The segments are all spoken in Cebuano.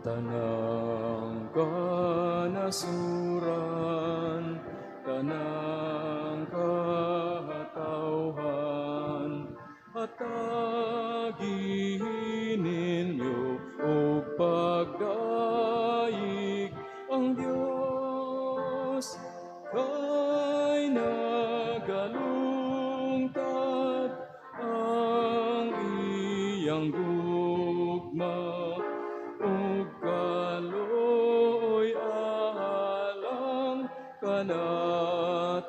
Tanang kanasuran, tanang katawhan, hatagi ninyo og pagdayeg ang Dios, kay nagalungtad ang iyang gugma ug kaluoy alang kanatong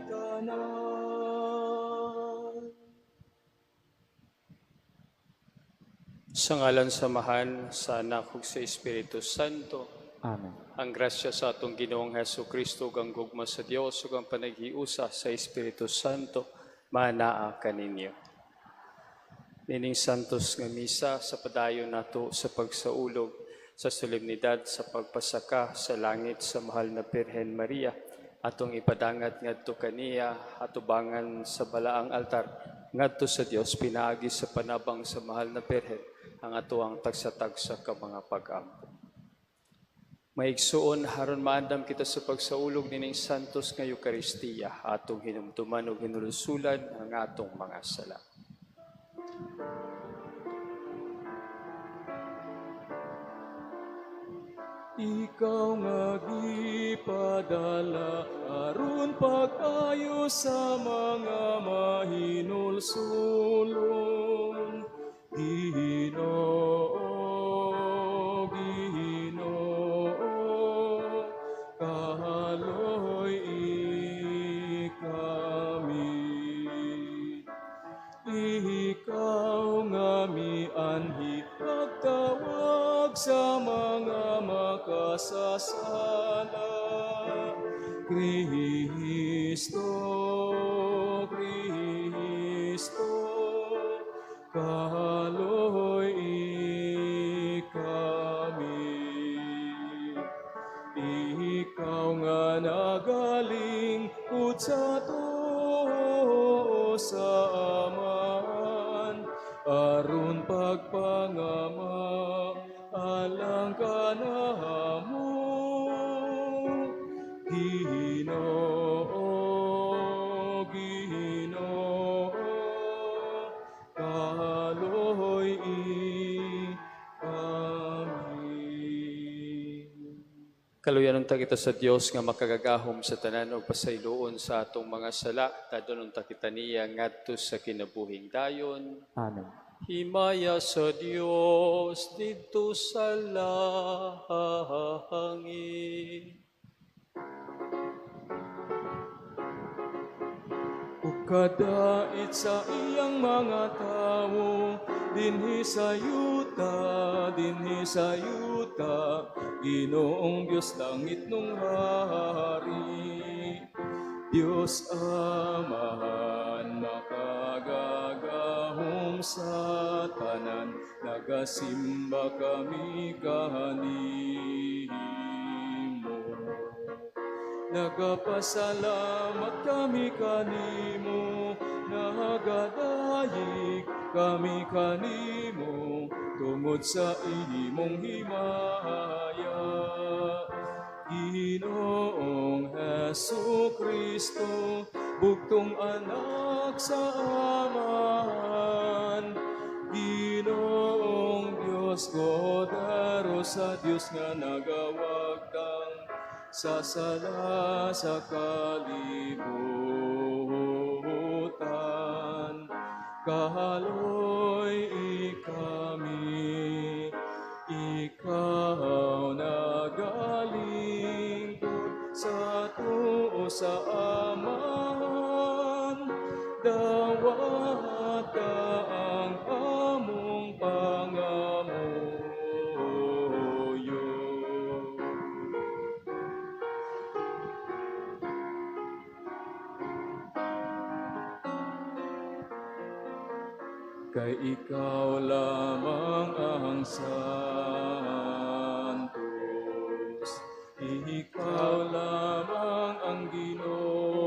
tanan. Sa ngalan sa Amahan, sa Anak ug sa Espiritu Santo. Amen. Ang grasya sa atong Ginoong Hesus Kristo ug ang gugma sa Dios ug ang panaghiusa sa Espiritu Santo manaa kaninyo. Nining santos nga misa sa padayon nato sa pagsaulog sa solemnidad sa pagpasaka sa langit sa mahal na Birhen Maria, atong ipadangat ngadto kaniya atubangan sa balaang altar ngadto sa Dios pinaagi sa panabang sa mahal na Birhen ang atoang tagsa-tagsa ka mga pag-ampo. Maigsuon, haron maandam kita sa pagsaulog nining santos nga Eukaristiya, atong hinumduman ug hinulsulan ang atong mga sala. Ikaw nga gipadala aron pag-ayo sa mga mahinulsulon. Ginoo, Ginoo, kahaloy kami. Ikaw nga mianhi pagtawag sa mga makasasala. Kristo, Kristo, kahaloy kami. Ikaw nga nagaling sa tuo sa Amahan, aron pagpangama alang kanamo. Ginoo, Ginoo, kahaloy kami. Kaluyan unta kita sa Dios nga makagagahom sa tanan ug pasayloon sa atong mga sala, dadon unta kita niya ngadto sa kinabuhing dayon. Amen. Himaya sa Dios didto sa langit. Ug kadait sa iyang mga tawo dinhi sa yuta, Ginoong Dios langit nung hari. Dios Amahan, makagagahom sa tanan, nagasimba kami kanimo. Nagapasalamat kami kanimo, nagadayeg kami kanimo, tungod sa imong himaya. Ginoong Hesu Kristo, bugtong anak sa Amahan, Ginoong Diyos, Kordero sa Diyos nga nagawagtang sa sala sa kalibutan. Kahaloy kami, ikaw nagalingkod sa tuo sa Amahan, dawata ang among pangamuyo. Kay ikaw lamang ang santos, ikaw lamang ang Ginoo.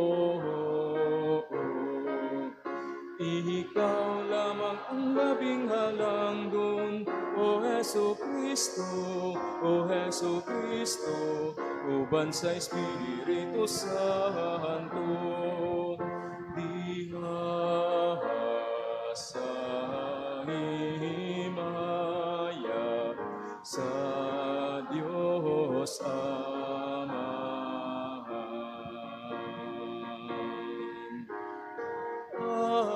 Ikaw lamang ang labing halangdon, O Hesu Kristo, O Hesu Kristo, uban sa Espiritu Santo. Diha sa himaya sa Dios Amahan. Amen.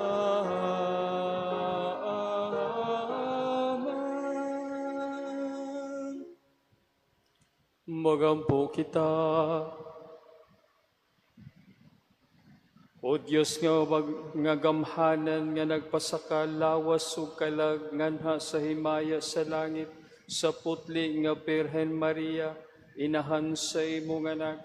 Magampo kita. O Dios nga nga gamhanan nga nagpasaka lawas ug kalag nganha sa himaya sa langit sa putli nga Birhen Maria, inahan sa imong anak,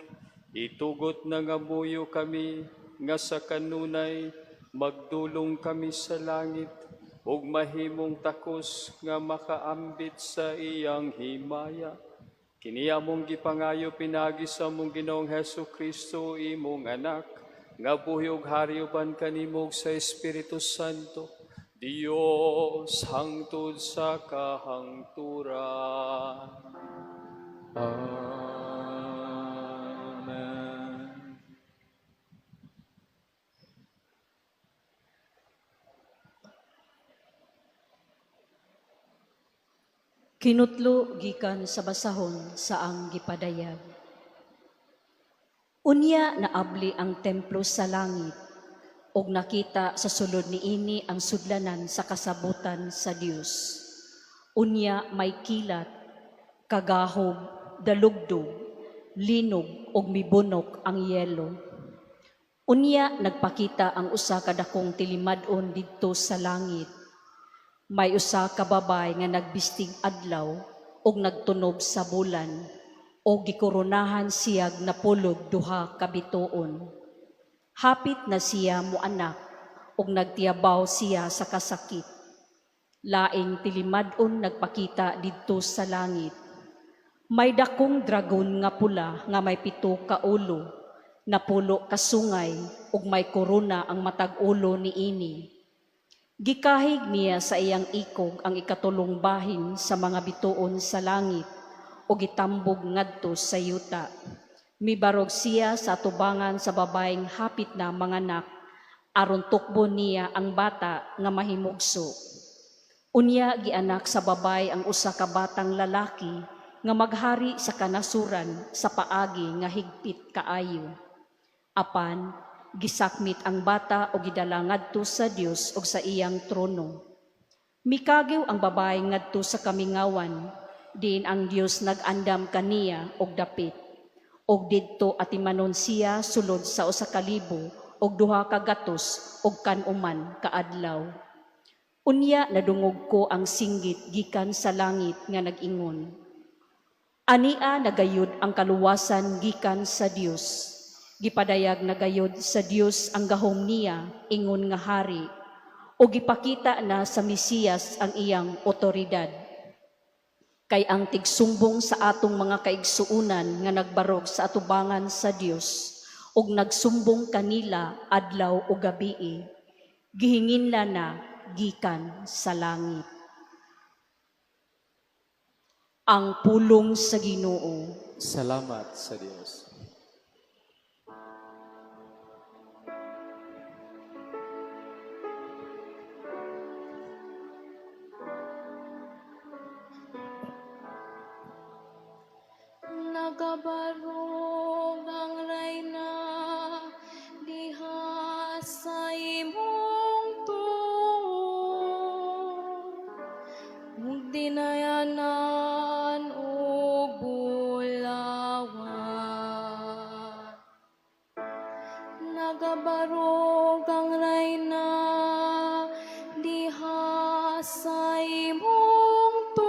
itugot na nga muyo kami nga sa kanunay magdulong kami sa langit ug mahimong takos nga makaambit sa iyang himaya. Kini among gipangayo pinaagi sa among Ginoong Hesus Kristo, imong anak, nga buhi ug hari uban kanimo ug sa Espiritu Santo, Dios hangtod sa kahangturan. Amen. Kinutlo gikan sa basahon sa ang gipadayag. Unya naabli ang templo sa langit ug nakita sa sulod niini ang sudlanan sa kasabutan sa Dios. Unya may kilat, kagahog, dalugdog, linog ug mibunok ang yelo. Unya nagpakita ang usa ka dakong tilimad-on didto sa langit. May usa ka babay nga nagbistig adlaw ug nagtunob sa bulan ug gikoronahan siyag napulog duha ka bituon. Hapit na siya moanak ug nagtiyabaw siya sa kasakit. Laing tilimad-on nagpakita didto sa langit. May dakong dragon nga pula nga may 7 ka ulo, napulo ka sungay ug may korona ang matag ulo niini. Gikahig niya sa iyang ikog ang ikatulong bahin sa mga bituon sa langit ug gitambog ngadto sa yuta. Mibarog siya sa atubangan sa babaeng hapit na manganak aron tukbon niya ang bata nga mahimugso. Unya gianak sa babay ang usa ka batang lalaki nga maghari sa kanasuran sa paagi nga higpit kaayo. Apan gisakmit ang bata o gidala ngadto sa Dios og sa iyang trono. Mikagiw ang babae ngadto sa kamingawan, diin ang Dios nag-andam kaniya og dapit. Og didto atimanon siya sulod sa 1,200 og kan-uman kaadlaw. Unya nadungog ko ang singgit gikan sa langit nga nag-ingon, Ania nagayod ang kaluwasan gikan sa Dios. Gipadayag nagayod sa Dios ang gahom niya ingon nga hari, o gipakita na sa Mesiyas ang iyang otoridad. Kay ang tigsumbong sa atong mga kaigsuonan nga nagbarog sa atubangan sa Dios ug nagsumbong kanila adlaw o gabii, gihinginla na gikan sa langit. Ang pulong sa Ginoo. Salamat sa Dios. Nagabarog ang rayna diha sa imong tuo, ug dinayanan og bulawan. Nagabarog ang rayna diha sa imong tuo,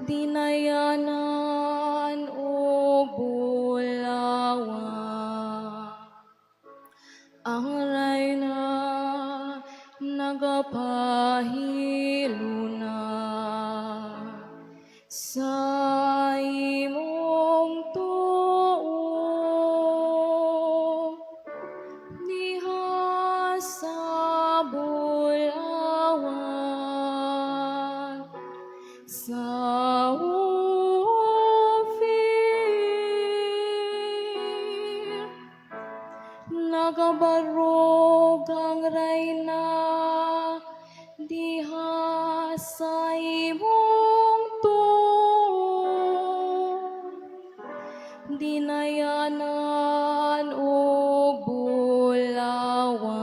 dinayanan og bulawan. Ang rayna nagapahiluna sa imong tuo. Nagabarog ang rayna diha sa imong tuo, dinayanan og bulawan.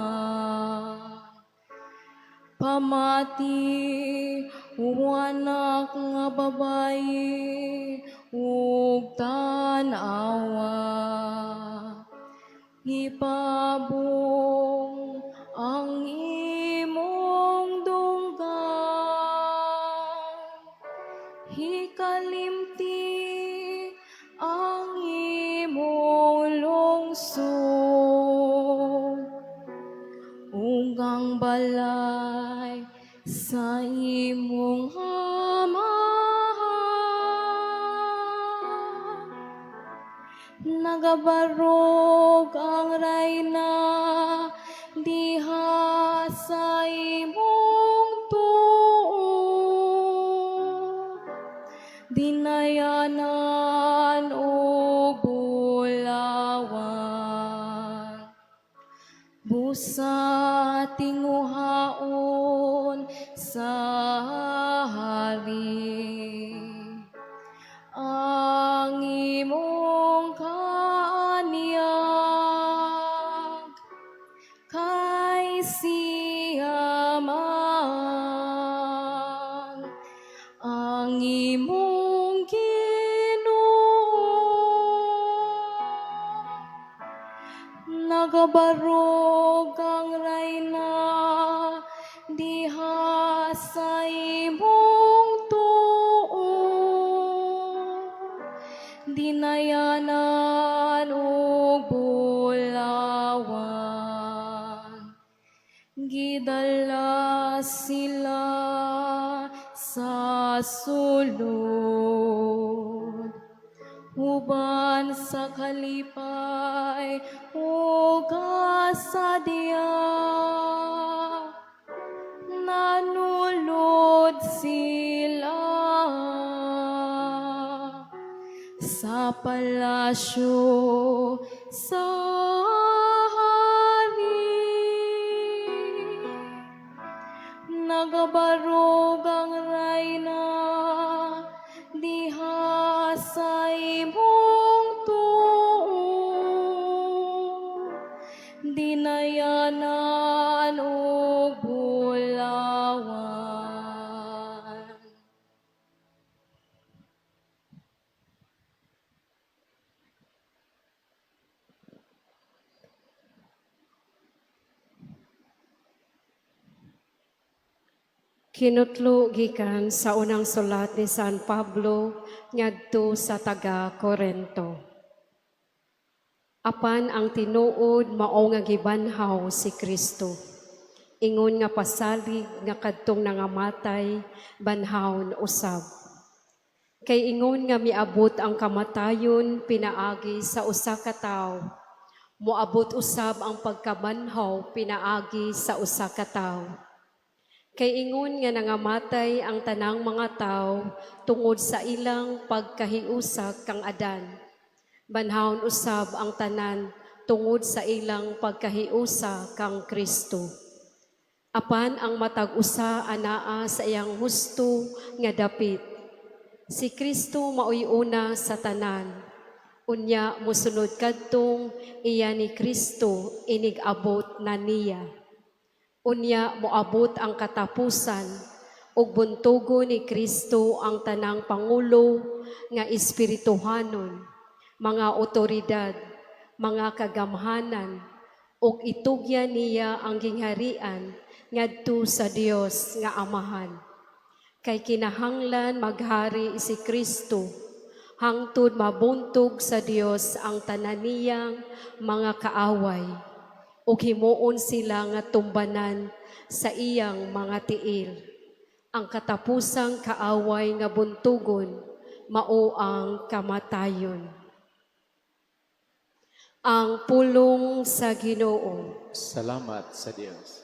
Pamati, o anak nga babayi, ug tan-awa. Ipabong ang imong dunggan, hikalimti ang imong lungsod, ug ang balay sa imong amahan. Nagabarog ang rayna diha sa imong tuo, dinayanan og bulawan. Busa tinguhaon sa hari ang imong kaanyag, kay siya man ang imong Ginoo. Nagabarog ang rayna diha sa imong tuo, dinayanan og bulawan. Gidala sila sa sulod uban sa kalipay ug kasadya. Nanulod sila sa palasyo sa hari. Nagabarog ang rayna diha sa imong tuo, dinayanan og bulawan. Kinutlo gikan sa unang sulat ni San Pablo ngadto sa taga Korento. Apan ang tinuod mao nga gibanhaw si Kristo. Ingon nga pasalig nga kadtong nangamatay banhawon usab. Kay ingon nga miabot ang kamatayon pinaagi sa usa ka tawo, moabot usab ang pagkabanhaw pinaagi sa usa ka tawo. Kay ingon nga nangamatay ang tanang mga tawo tungod sa ilang pagkahiusa kang Adan, banhawon usab ang tanan tungod sa ilang pagkahiusa kang Kristo. Apan ang matag usa anaa sa iyang husto nga dapit. Si Kristo maoy una sa tanan. Unya mosunod kadtong iya ni Kristo inig-abot na niya. Unya moabot ang katapusan ug buntugon ni Kristo ang tanang pangulo nga espirituhanon, mga otoridad, mga kagamhanan, ug itugyan niya ang gingharian ngadto sa Dios nga Amahan. Kay kinahanglan maghari si Kristo hangtod mabuntog sa Dios ang tanan niyang mga kaaway ug himuon sila nga tumbanan sa iyang mga tiil. Ang katapusang kaaway nga buntugon mao ang kamatayon. Ang pulong sa Ginoo. Salamat sa Dios.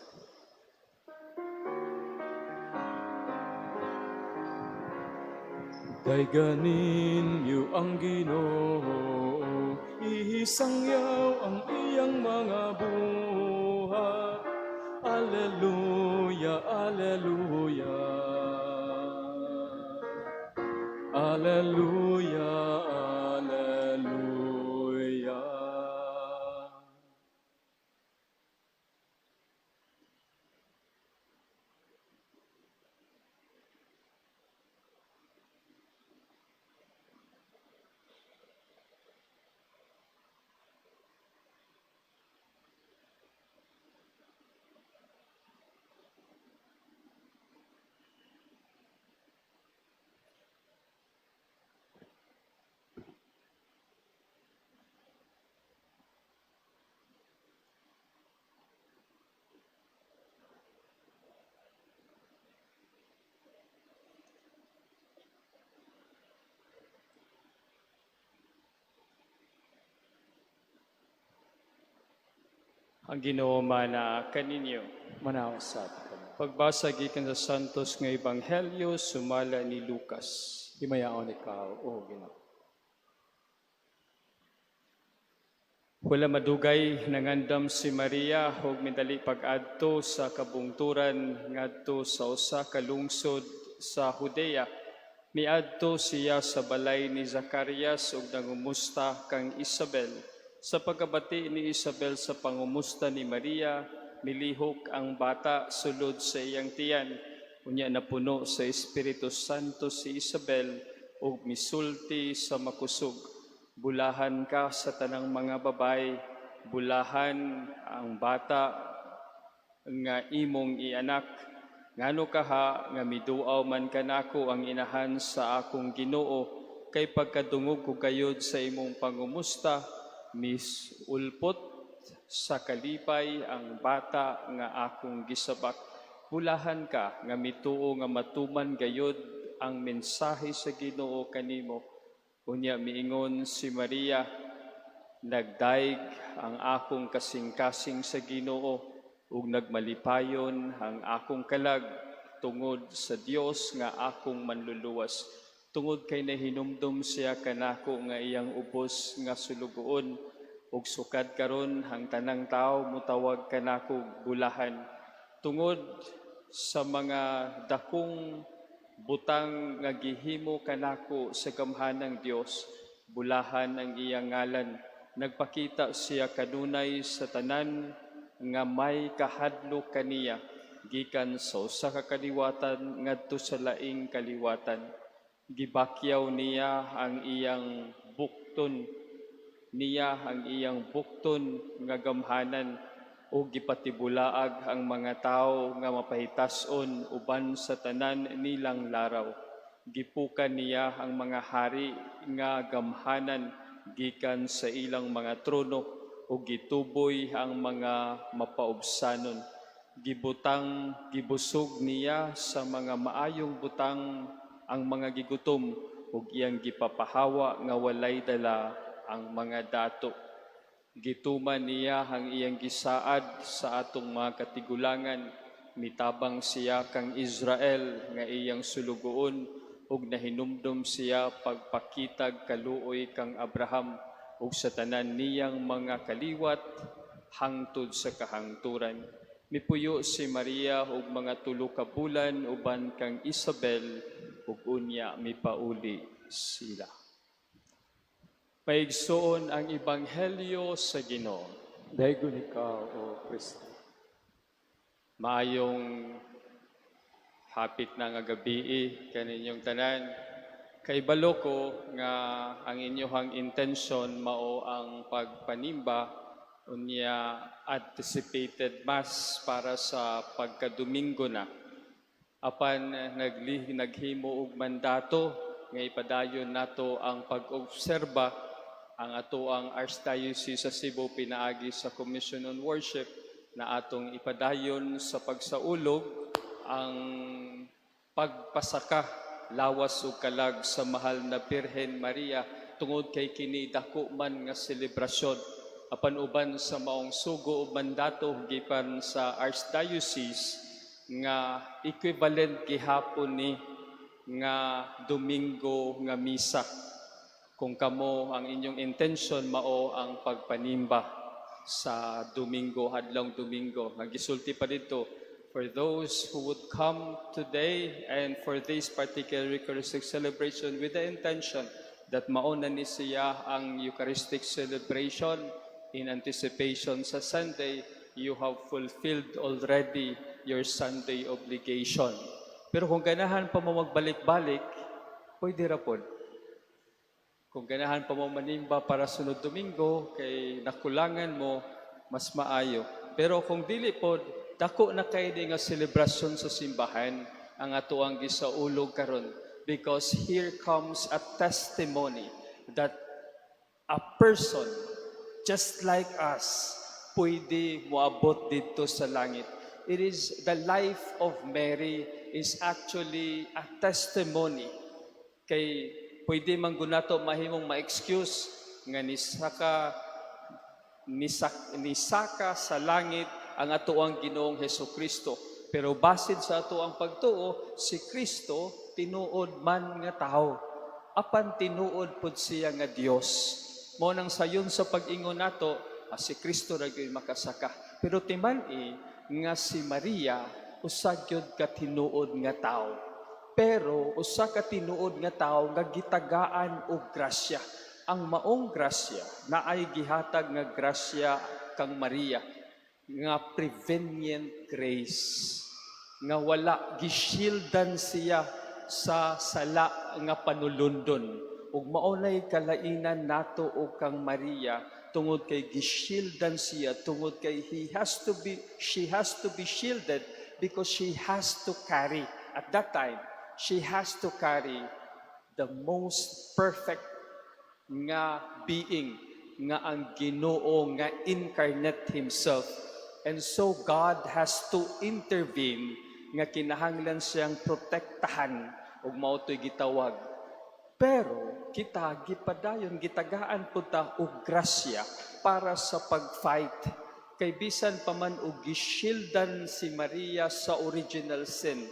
Dayga ninyo ang Ginoo, ihisangyaw ang iyang mga Alleluia, Alleluia. Alleluia, Alleluia. Ang Ginoo mana kaninyo. Manaog sad kanimo. Pagbasa gikan sa Santos nga Ebanghelyo sumala ni Lucas. Himayaon ikaw, O Ginoo. Wala madugay nangandam si Maria ug midali pag-adto sa kabungturan ngadto sa usa ka lungsod sa Judea. Miadto siya sa balay ni Zacarias ug nangumusta kang Isabel. Sa pagkabati ni Isabel sa pangumusta ni Maria, milihok ang bata sulod sa iyang tiyan. Unya napuno sa Espiritu Santo si Isabel ug misulti sa makusog. Bulahan ka sa tanang mga babae, bulahan ang bata nga imong ianak. Ngano kaha nga miduaw man kanako ang inahan sa akong Ginoo, kay pagkadungog ko gayod sa imong pangumusta, misulpot sa kalipay ang bata nga akong gisabak. Bulahan ka nga mituo nga matuman gayod ang mensahe sa Ginoo kanimo. Unya miingon si Maria, nagdaig ang akong kasing-kasing sa Ginoo ug nagmalipayon ang akong kalag tungod sa Dios nga akong manluluwas. Tungod kay nahinumdum siya kanako nga iyang ubos nga sulugoon ug sukad karon ang tanang tawo motawag kanako bulahan. Tungod sa mga dakong butang nga gihimo kanako sa gamhanang Dios, bulahan ang iyang ngalan. Nagpakita siya kanunay sa tanan nga may kahadlok kaniya, gikan sa usa ka kaliwatan ngadto sa laing kaliwatan. Gibakyaw niya ang iyang bukton, niya ang iyang bukton nga gamhanan, ug gipatibulaag ang mga tawo nga mapahitas-on uban sa tanan nilang laraw. Gipukan niya ang mga hari nga gamhanan gikan sa ilang mga trono, ug gituboy ang mga mapaubsanon. Gibutang gibusog niya sa mga maayong butang ang mga gigutom, ug iyang gipapahawa nga walay dala ang mga dato. Gituman niya ang iyang gisaad sa atong mga katigulangan, mitabang siya kang Israel nga iyang sulugoon, ug nahinumdum siya pagpakitag kaluoy kang Abraham ug sa tanan niyang mga kaliwat hangtod sa kahangturan. Mipuyo si Maria og mga 3 ka bulan uban kang Isabel, ug unya mipauli sila. Paigsoon ang Ebanghelyo sa Ginoo. Daygon ikaw, O Kristo. Maayong hapit na nga gabii kaninyong tanan. Kaibalo ko nga ang inyong intention mao ang pagpanimba unya anticipated mass para sa pagkadomingo na. Apan naghimo og mandato nga ipadayon nato ang pag-obserba ang ato ang Archdiocese sa Cebu pinaagi sa Commission on Worship na atong ipadayon sa pagsaulog ang pagpasaka lawas ug kalag sa mahal na Birhen Maria tungod kay kini dako man nga selebrasyon. Apan uban sa maong sugo ug mandato gikan sa Archdiocese nga equivalent gihapon ni nga Domingo nga misa. Kung kamo ang inyong intention mao ang pagpanimba. Sa Domingo, hadlong Domingo. Nga gisulti pa dito, for those who would come today and for this particular Eucharistic celebration with the intention that mauna ni siya ang Eucharistic celebration in anticipation sa Sunday, you have fulfilled already your Sunday obligation. Pero kung ganahan pa mo magbalik-balik, pwede ra pod. Kung ganahan pa mo manimba para sunod Domingo, kay nakulangan mo, mas maayo. Pero kung dili pod, dako na kay di nga selebrasyon sa simbahan ang atoang gisaulog karon because here comes a testimony that a person just like us pwede moabot dito sa langit. It is the life of Mary is actually a testimony kay pwede man gud nato mahimong ma-excuse nga nisaka sa langit ang atoang Ginoong Hesus Kristo. Pero basid sa atoang pagtuo, si Kristo tinuod man nga tao. Apan tinuod pud siya nga Dios. Mao nang sayon sa pag-ingon nato, si Kristo ra gyud makasaka. Pero timan-i nga si Maria usa gyud ka tinuod nga tao. Pero usa ka tinuod nga tao nga gitagaan og grasya. Ang maong grasya naay gihatag nga grasya kang Maria nga prevenient grace nga wala gishildan siya sa sala nga panulundon ug mao nay kalainan nato og kang Maria tungod kay gishildan siya, tungod kay he has to be she has to be shielded because she has to carry, at that time she has to carry the most perfect nga being nga ang Ginoo nga incarnate himself. And so God has to intervene nga kinahanglan siyang protektahan ug mao to'y gitawag. Pero kita gipadayon, gitagaan pud ta og grasya para sa pag-fight kay bisan pa man og gishildan si Maria sa original sin,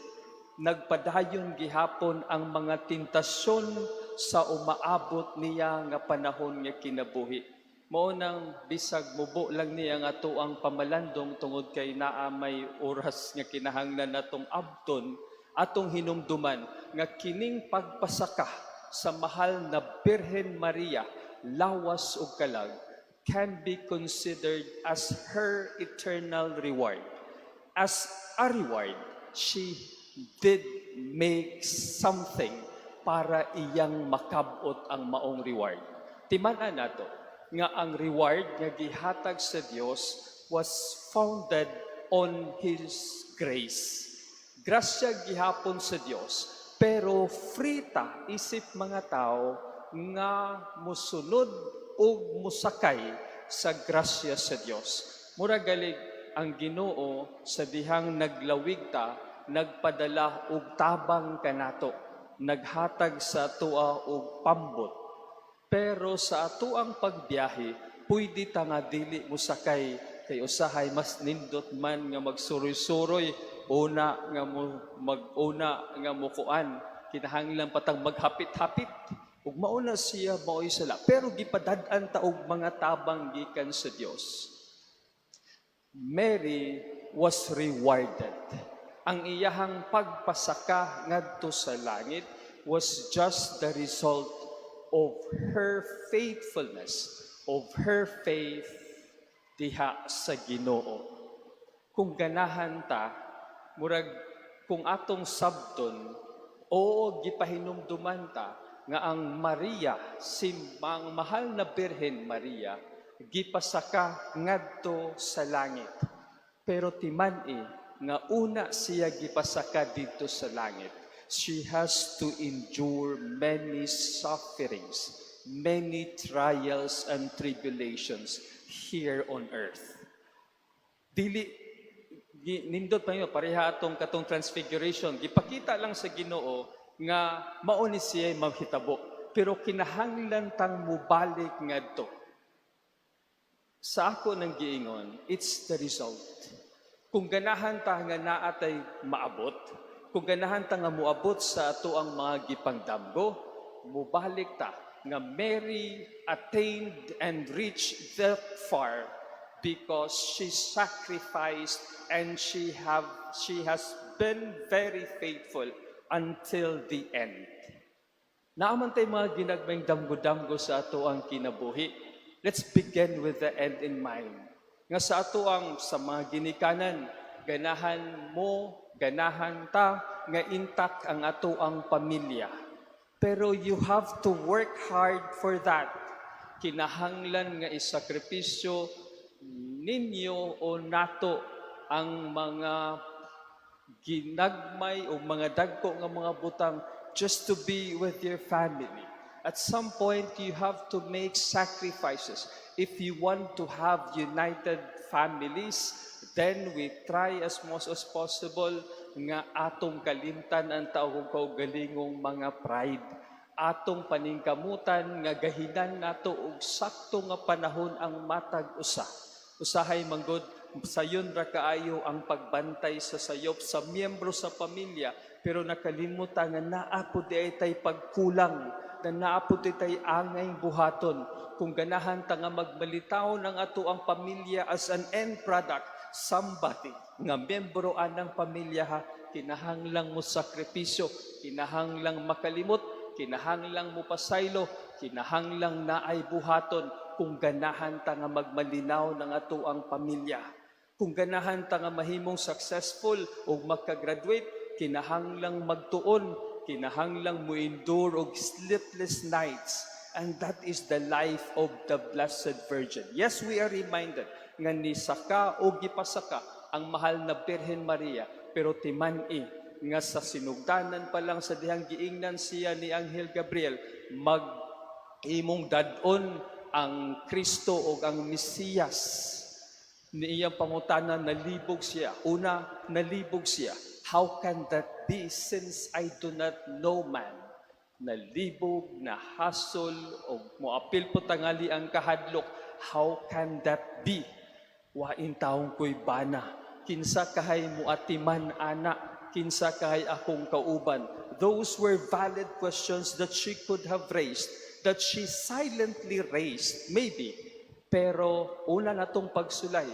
nagpadayon gihapon ang mga tentasyon sa umaabot niya nga panahon nga kinabuhi. Mao nang bisag mubo lang niya nga atoang pamalandong tungod kay naa may oras nga kinahanglan natong abton, atong hinumduman nga kining pagpasaka sa mahal na Birhen Maria, lawas ug kalag, can be considered as her eternal reward. As a reward, she did make something para iyang makabot ang maong reward. Timan-an nato nga ang reward nga gihatag sa Dios was founded on His grace. Grasya gihapon sa Dios, pero free ta isip mga tao nga musunod ug musakay sa grasya sa Dios. Mura galig ang Ginoo sa dihang naglawig ta, nagpadala og tabang kanato, naghatag sa atoa og pambot. Pero sa atoang pagbiyahe, pwede ta nga dili mosakay kay usahay mas nindot man nga magsuroy-suroy, una nga mo mag-una nga mukuan, kinahanglan patang maghapit-hapit ug mauna siya maoy sala, pero gipadad-an ta og mga tabang gikan sa Dios. Mary was rewarded. Ang iyahang pagpasaka ngadto sa langit was just the result of her faithfulness, of her faith diha sa Ginoo. Kung ganahan ta, murag kung atong sabton o gipahinumduman ta nga ang Maria, si ang mahal na Birhen Maria, gipasaka ngadto sa langit. Pero timan-i nga una siya gipasaka dito sa langit, she has to endure many sufferings, many trials and tribulations here on earth. Dili nindot pa yun, pareha atong katong Transfiguration, gipakita lang sa Ginoo nga mao ni siya mahitabo. Pero kinahanglan tang mubalik ngadto. Sa ako nang giingon, it's the result. Kung ganahan ta nga naa tay maabot, kung ganahan ta nga moabot sa atoang mga gipangdamgo, mubalik ta nga Mary attained and reached that far Because she sacrificed and she has been very faithful until the end. Naa man tay mga ginagmayng damgo-damgo sa atoang kinabuhi. Let's begin with the end in mind. Nga sa atoang sa mga ginikanan, ganahan mo, ganahan ta, nga intact ang atoang pamilya. Pero you have to work hard for that. Kinahanglan nga isakripisyo ninyo o nato ang mga ginagmay o mga dagko nga mga butang just to be with your family. At some point, you have to make sacrifices. If you want to have united families, then we try as much as possible nga atong kalimtan ang atong kaugalingong mga pride. Atong paningkamutan nga gahinan nato og sakto nga panahon ang matag usa. Usahay manggod sayon ra kaayo ang pagbantay sa sayop sa miyembro sa pamilya, pero nakalimutan nga naa pod diay tay pagkulang, na naa pod tay angay buhaton kung ganahan ta nga magmalitaw ng atoang pamilya as an end product. Somebody nga miyembro anang pamilya ha, kinahanglang mo sakripisyo, kinahanglang makalimot, kinahanglang mo pasaylo, kinahanglang naay buhaton kung ganahan ta nga magmalinaw ng atoang pamilya. Kung ganahan ta nga mahimong successful o makagraduate, kinahanglang magtuon, kinahanglang mo endure og sleepless nights. And that is the life of the Blessed Virgin. Yes, we are reminded nga nisaka o gipasaka ang mahal na Birhen Maria, pero timan-i nga sa sinugdanan pa lang sa dihang giingnan siya ni Anghel Gabriel, mag imong dad-on ang Kristo o ang Mesiyas. Ni iyang pangutana, nalibog siya. Una, nalibog siya. "How can that be since I do not know man?" Nalibog, nahasol, o moapil po tangali ang kahadlok. "How can that be? Wa intawon ko'y bana. Kinsa kahay mo atiman ana? Kinsa kahay akong kauban?" Those were valid questions that she could have raised, that she silently raised, maybe. Pero una na tong pagsulay,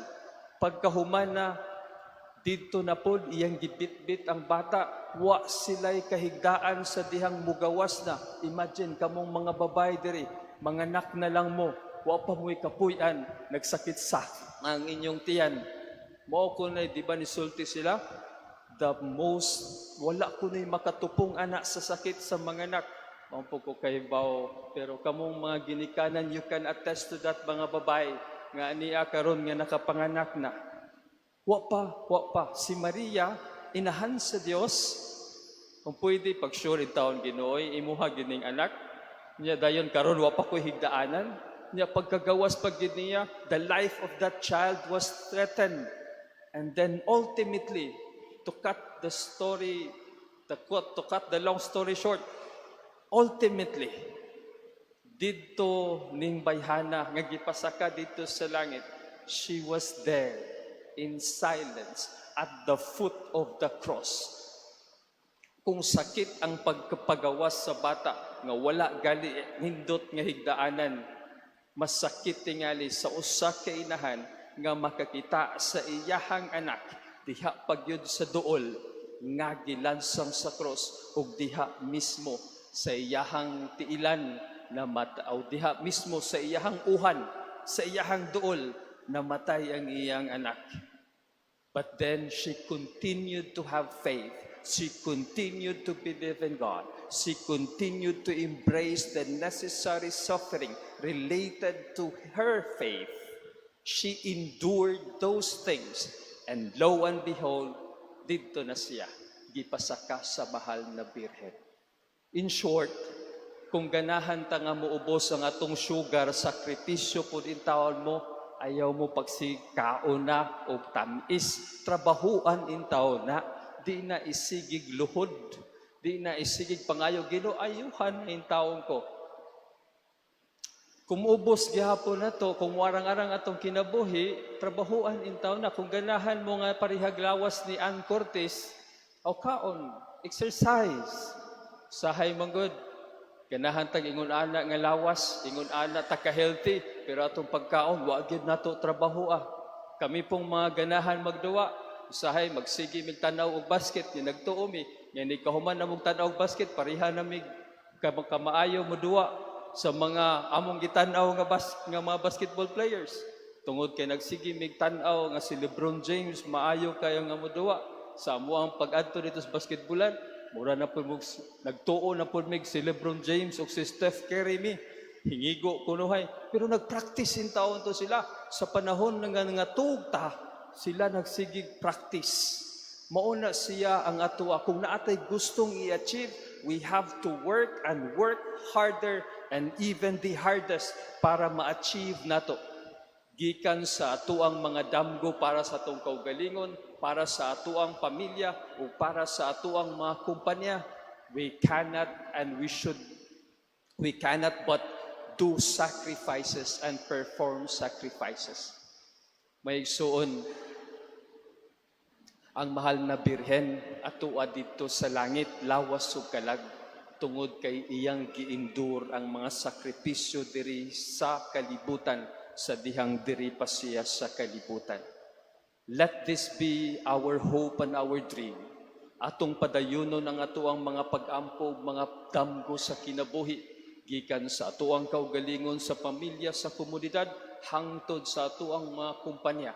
pagkahuman na didto na pod iyang gibitbit ang bata, wa sila'y kahigdaan sa dihang mugawas na. Imagine kamong mga babae diri, manganak na lang mo, wa pa mo'y kapuy-an, nagsakit sa ang inyong tiyan. Mao ko na, di ba nisulti sila? The most, wala ko na'y makatupong ana sa sakit sa manganak. Mao po ko kahibaw, pero kamong mga ginikanan, you can attest to that, mga babae, nga niya karon nga nakapanganak na. Wa pa, wa pa. Si Maria, inahan sa Dios, kung pwede, pag sure in taon, "Ginoo, imuha gining anak." Niya dayon karon wa pa ko higdaanan. Niya pagkagawas pag gid niya, the life of that child was threatened. And then ultimately, to cut the long story short, ultimately, didto ning bayhana nga gipasaka didto sa langit, she was there in silence at the foot of the cross. Kung sakit ang pagkapagawas sa bata nga wala gali nindot nga higdaanan, masakit tingali sa usa ka inahan nga makakita sa iyahang anak diha pagyud sa duol nga gilansang sa cross ug diha mismo sa iyahang tiilan na mataw, diha mismo sa iyahang uhan, sa iyahang duol, namatay ang iyang anak. But then she continued to have faith. She continued to believe in God. She continued to embrace the necessary suffering related to her faith. She endured those things. And lo and behold, didto na siya, gipasaka sa mahal na Birhen. In short, kung ganahan ta nga muubos ang atong sugar, sakripisyo pud intawon mo. Ayaw mo pagsikaon na o tamis, trabahuan intawon na. Di na isigig luhod, di na isigig pangayo, "Ginoo, ayuhan intawon ko." Kung ubos gihapon na to, kung warang-arang atong kinabuhi, trabahuan intaw na. Kung ganahan mo nga parihag lawas ni Ann Cortez, o kaon, exercise. Sahay man gud, ganahan tag ingon ana nga lawas, ingon ana ta ka healthy. Pero atong pagkaon, wa gyud nato trabaho ah. Kami pong mga ganahan magduwa, usahay magsige mig tan-aw og basket, ni nagtuo mi, nga ni kahuman na mong tan-aw og basket, pareha na mig kamaayo moduwa sa mga among gitan-aw nga mga basketball players. Tungod kay nagsige mig tan-aw nga si LeBron James maayo kayo nga moduwa sa amoang pag-adto dito sa basketballan, mura na pud mog nagtuo na pud mig si LeBron James ug si Steph Curry mi. Hingigo kunuhay. Pero nag-practice intawon to sila sa panahon nga nga ta sila nagsigig practice. Mauna siya ang atua. Kung naatay gustong i-achieve, we have to work and work harder and even the hardest para ma-achieve nato. Gikan sa atuang mga damgo para sa atong kaugalingon, para sa atuang pamilya, o para sa atuang mga kumpanya, we cannot and we should, we cannot but do sacrifices and perform sacrifices. Mga igsuon, ang mahal na Birhen atua didto sa langit lawas ug kalag tungod kay iyang gi-endure ang mga sakripisyo diri sa kalibutan sa dihang diri pa siya sa kalibutan. Let this be our hope and our dream. Atong padayunon ang atuang mga pag-ampo ug mga damgo sa kinabuhi gikan sa atuang kaugalingon, sa pamilya, sa komunidad, hangtod sa atuang mga kumpanya.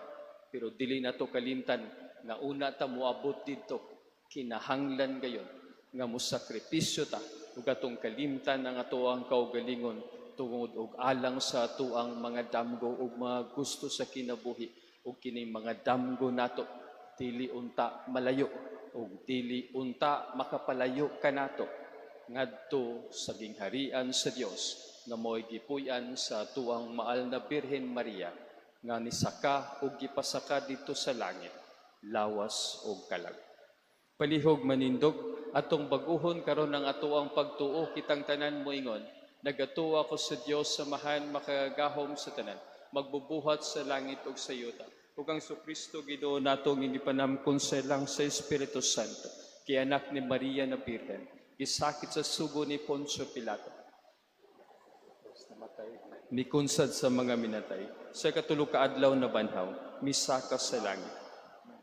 Pero dili nato kalimtan nga una ta moabot didto, kinahanglan gayon nga mosakripisyo ta ug atong kalimtan ang atuang kaugalingon tungod og alang sa atuang mga damgo ug mga gusto sa kinabuhi, ug kining mga damgo nato dili unta malayo ug dili unta makapalayo kanato ngadto sa gingharian sa Dios nga mo'y gipuy-an sa atuang mahal na Birhen Maria nga nisaka ug gipasaka didto sa langit lawas ug kalag. Palihog manindog, atong bag-ohon karon ang atuang pagtuo. Kitang tanan moingon: Nagatuo ako sa Dios Amahan, makagagahom sa tanan, magbubuhat sa langit ug sa yuta, ug ang Kristo Ginoo nato nga gipanamkon sa lang sa Espiritu Santo, gianak ni Maria na Birhen, gisakit sa sugo ni Poncio Pilato, mikunsad sa mga minatay, sa katulo ka adlaw nabanhaw, misaka sa langit.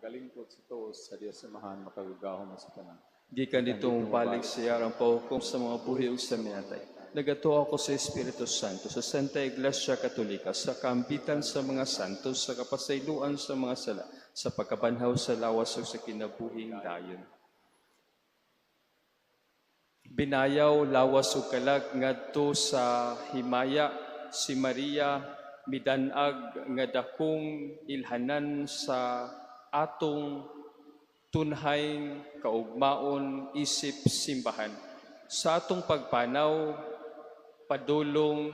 Nagalingkod sa tuos sa Dios Amahan, makagagahom sa tanan. Gikan didto mobalik siya aron pahukom sa mga buhi ug sa minatay. Nagatuo ako sa Espiritu Santo, sa Santa Iglesia Katolika, sa kaambitan sa mga santos, sa kapasayloan sa mga sala, sa pagkabanhaw sa lawas ug sa kinabuhing dayon. Binayaw lawas ug kalag ngadto sa himaya si Maria, midan-ag nga dakong ilhanan sa atong tunhay kaugmaon isip simbahan. Sa atong pagpanaw padulong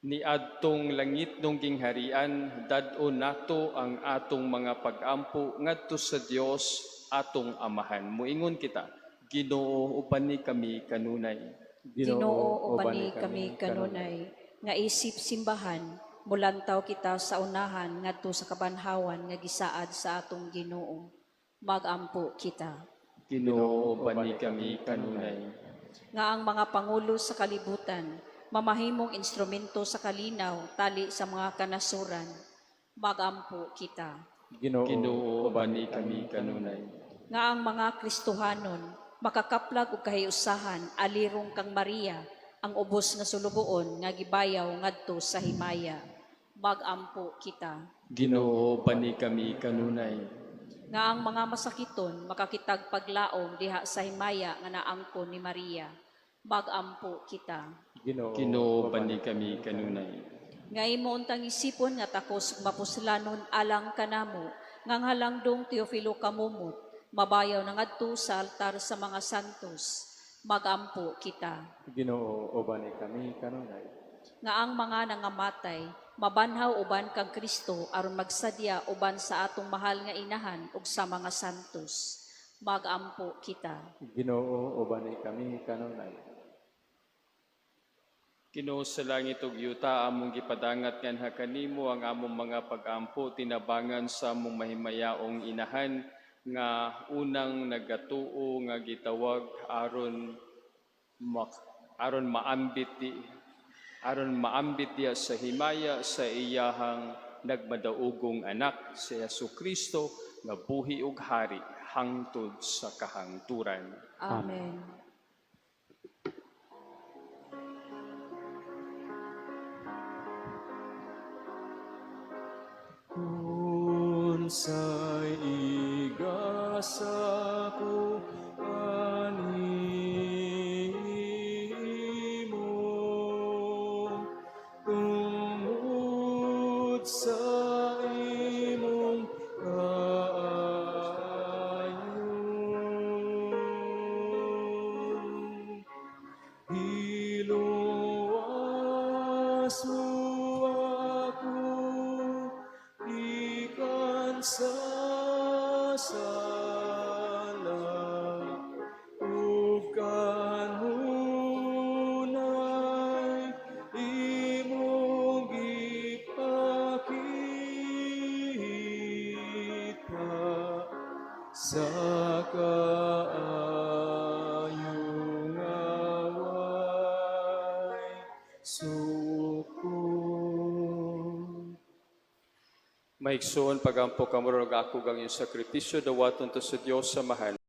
niadtong langitnong gingharian, dad-on nato ang atong mga pag-ampo ngadto sa Dios atong Amahan. Muingon kita: Ginoo, ubani kami kanunay. Ginoo, ubani kami kanunay. Nga isip simbahan, mulantaw kita sa unahan ngadto sa kabanhawan nga gisaad sa atong Ginoo. Magampo kita. Ginoo, ubani kami kanunay. Nga ang mga pangulo sa kalibutan mamahimong instrumento sa kalinaw tali sa mga kanasuran. Magampo kita. Ginoo, Ginoo, ubani kami kanunay. Nga ang mga Kristohanon makakaplag og kahiusahan alirong kang Maria, ang ubos nga sulugoon nga gibayaw ngadto sa himaya. Magampo kita. Ginoo, ubani kami kanunay. Nga ang mga masakiton makakitag paglaom diha sa himaya nga naangkon ni Maria. Magampo kita. Ginoo, Ginoo, ubani kami kanunay. Nga imo untang isipon nga takos ug mapuslanon alang kanamo nga ang halangdong Teofilo Camomot mabayaw na ngadto sa altar sa mga santos. Magampo kita. Ginoo, ubani kami kanunay. Nga ang mga nangamatay mabanhaw uban kang Kristo aron magsadya uban sa atong mahal nga inahan ug sa mga santos. Magampo kita. Ginoo, ubani kami kanunay. Ginoo sa langit ug yuta, among gipadangat nganha kanimo ang among mga pag-ampo tinabangan sa among mahimayaong inahan nga unang nagatuo nga gitawag aron maambit di Aron maambit diya sa himaya sa iyahang nagmadaogong anak, si Hesus Kristo, nga buhi ug hari hangtod sa kahangturan. Amen. Unsay igasa ko animo tungod sa imong kaayo? Giluwas mo ako gikan sa sala ug kanunay imong gipakita sa kaayo nga way sukod. Maigsoon, pagampo kamo ug ako ang inyong sakripisyo, dawaton to sa Dios Amahan.